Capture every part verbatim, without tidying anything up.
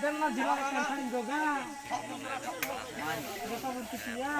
ᱫᱮᱱ ᱢᱟ ᱡᱤᱞ ᱟᱨ ᱠᱟᱱᱴᱷᱟᱲᱤᱧ ᱜᱚᱜᱟ᱾ ᱡᱚᱛᱚ ᱵᱚᱱ ᱠᱩᱥᱤᱭᱟ᱾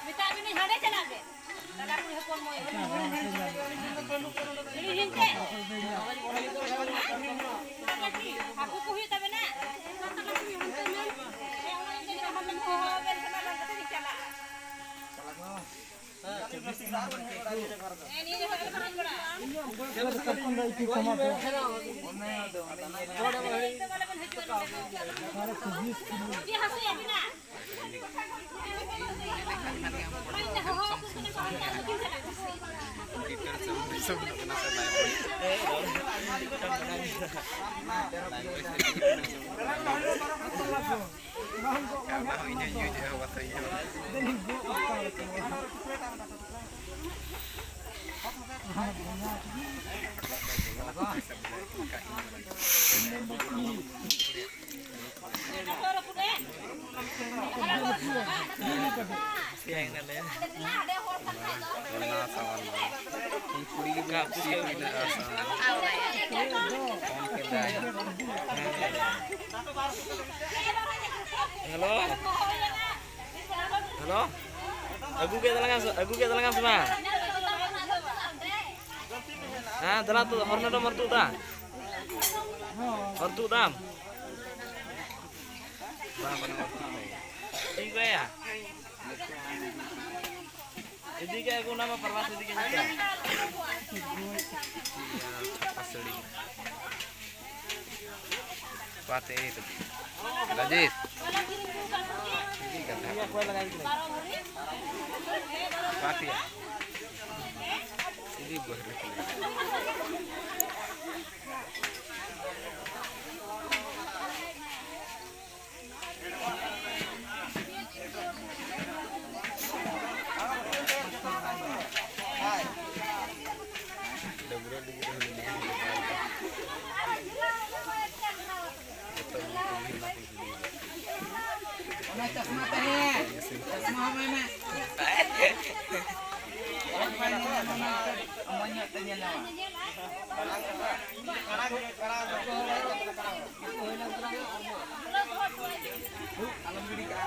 ᱢᱮᱛᱟᱜ ᱵᱤᱱᱟᱹᱧ ᱦᱟᱸᱰᱮ ᱪᱟᱞᱟᱜ ᱵᱮᱱ᱾ ᱫᱟᱫᱟ ᱠᱩᱲᱤ ᱦᱚᱯᱚᱱ ᱢᱟᱹᱭ᱾ ᱦᱤᱲᱤᱧ ᱦᱤᱲᱤᱧ ᱛᱮ᱾ ᱦᱟᱹᱠᱩ ᱠᱚ ᱦᱩᱭᱩᱜ ᱛᱟᱵᱮᱱᱟ᱾ ᱦᱮᱸ, ᱚᱱᱟ ᱤᱧ ᱞᱟᱹᱜᱤᱫ ᱦᱚᱸ ᱵᱮᱱ ᱦᱚᱦᱚ ᱟᱵᱮᱱ ᱠᱟᱱᱟ, ᱵᱟᱝ ᱠᱟᱛᱮ ᱞᱤᱧ ᱪᱟᱞᱟᱜᱼᱟ᱾ Hello. Hello. ᱟᱹᱜᱩ ᱠᱮᱫ ᱛᱟᱞᱟᱝᱟ ᱥᱮ, ᱟᱹᱜᱩ ᱠᱮᱫ ᱛᱟᱞᱟᱝᱟ ᱥᱮ ᱵᱟᱝ? ᱦᱮᱸ, ᱫᱮᱞᱟ ᱛᱚ, ᱦᱚᱨᱱᱟᱰᱚᱢ ᱦᱚᱨ ᱛᱩᱫ ᱫᱟ᱾ ᱦᱚᱨ ᱛᱩᱫ ᱫᱟᱢ᱾ ᱵᱟᱝ, ᱵᱟᱝ, ᱦᱚᱨ ᱛᱩᱫ ᱫᱟᱭ᱾ ᱤᱧ ᱜᱚᱭᱟ᱾ ᱤᱫᱤ ᱠᱮᱫ ᱟᱹᱜᱩ, ᱚᱱᱟ ᱢᱟ ᱯᱟᱨᱣᱟᱥ ᱤᱫᱤ ᱠᱮᱫ ᱡᱚᱛᱚ᱾ ᱯᱟᱥᱲᱤ᱾ ᱵᱟᱛᱮ ᱮ ᱛᱟᱵᱤ᱾ ᱨᱟᱡᱮᱥ᱾ ᱪᱮᱫ ᱠᱟᱛᱷᱟ? ᱵᱟᱛᱮ᱾ ᱤᱫᱤ ᱵᱟᱦᱨᱮ ᱠᱚ᱾ ᱰᱟᱹᱵᱽᱨᱟᱹ ᱞᱟᱹᱜᱤᱫ ᱦᱚᱸ ᱢᱮᱱᱟᱭᱟ᱾ ᱚᱱᱟ ᱪᱚᱥᱢᱟ ᱛᱟᱦᱮᱸ, ᱪᱚᱥᱢᱟ ᱦᱚᱸ ᱮᱢᱟᱭ ᱢᱮ᱾ ᱚᱱᱟ ᱧᱚᱜ ᱛᱮ ᱧᱮᱞ ᱧᱟᱢᱟ᱾ ᱟᱞᱚᱢ ᱜᱤᱰᱤ ᱠᱟᱜᱼᱟ᱾